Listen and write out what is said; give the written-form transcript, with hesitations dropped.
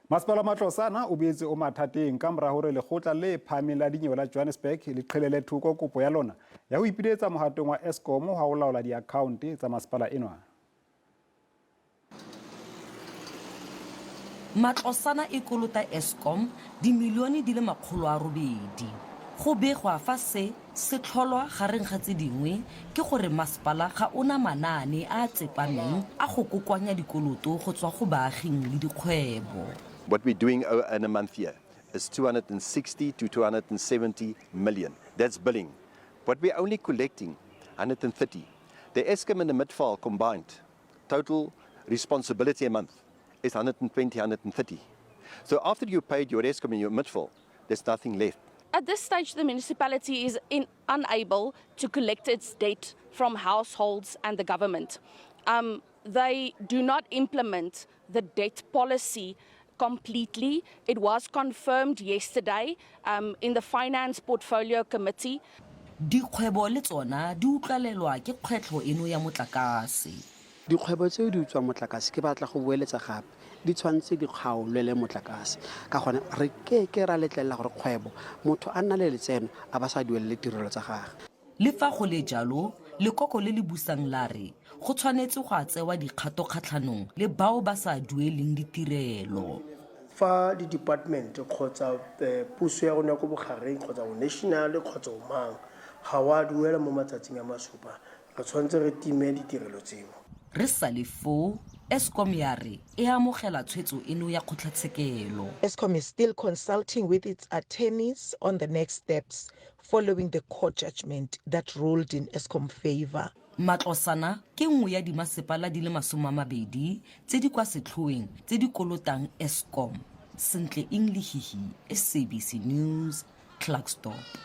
Masepala wa Matlosana o boetse o mathateng ka mora hore lekgotla le phahameng la dinyewe la Johannesburg le qhelele thoko kopo ya lona ya ho ipiletsa mohatong wa Eskom wa ho laola diakhaonte tsa masepala enwa. Matlosana e kolota Eskom dimilione di le 800. Go begwa fa se se tlholwa gareng ga tse dingwe ke gore masepala ga o na manaane a a tsepameng a go kokoanya dikoloto go tswa go baaging le dikgwebo. What we're doing in a month here is 260 to 270 million. That's billing. But we're only collecting 130. The Eskom and the Midvaal combined total responsibility a month is 120, 130. So after you paid your Eskom and your Midvaal, there's nothing left. At this stage, the municipality is unable to collect its debt from households and the government. They do not implement the debt policy completely. It was confirmed yesterday in the Finance Portfolio Committee. Dikgwebo le tsona di utlwalelwa ke kgwetlho eno ya motlakase. Dikgwebo tseo di utswang motlakase, ke batla go boeletsa gape, di tshwanetse di kgaolwele motlakase, ka gone re ke ke ra letlelela gore kgwebo motho a nna le letseno a ba sa duelele tirelo tsa gagwe. Le fa go le jalo, lekoko le le busang la re go tshwanetse go a tsewa dikgato kgatlhanong le bao ba sa dueleng ditirelo. Fa di-department kgotsa puso ya rona ko bogareng kgotsa o national kgotsa o mang ga wa duela mo matsatsing a masupa, re tshwanetse re time ditirelo tseo. Re sa le foo, Eskom ya re e amogela tshwetso eno ya kgotlatshekelo. Eskom is still consulting with its attorneys on the next steps following the court judgment that ruled in Eskom favor. Matlosana ke nngwe ya dimasepala di le 20 tse di kwa setlhoeng tse di kolotang Eskom. Sentle Eng Lehihi, SABC News, Klerksdorp.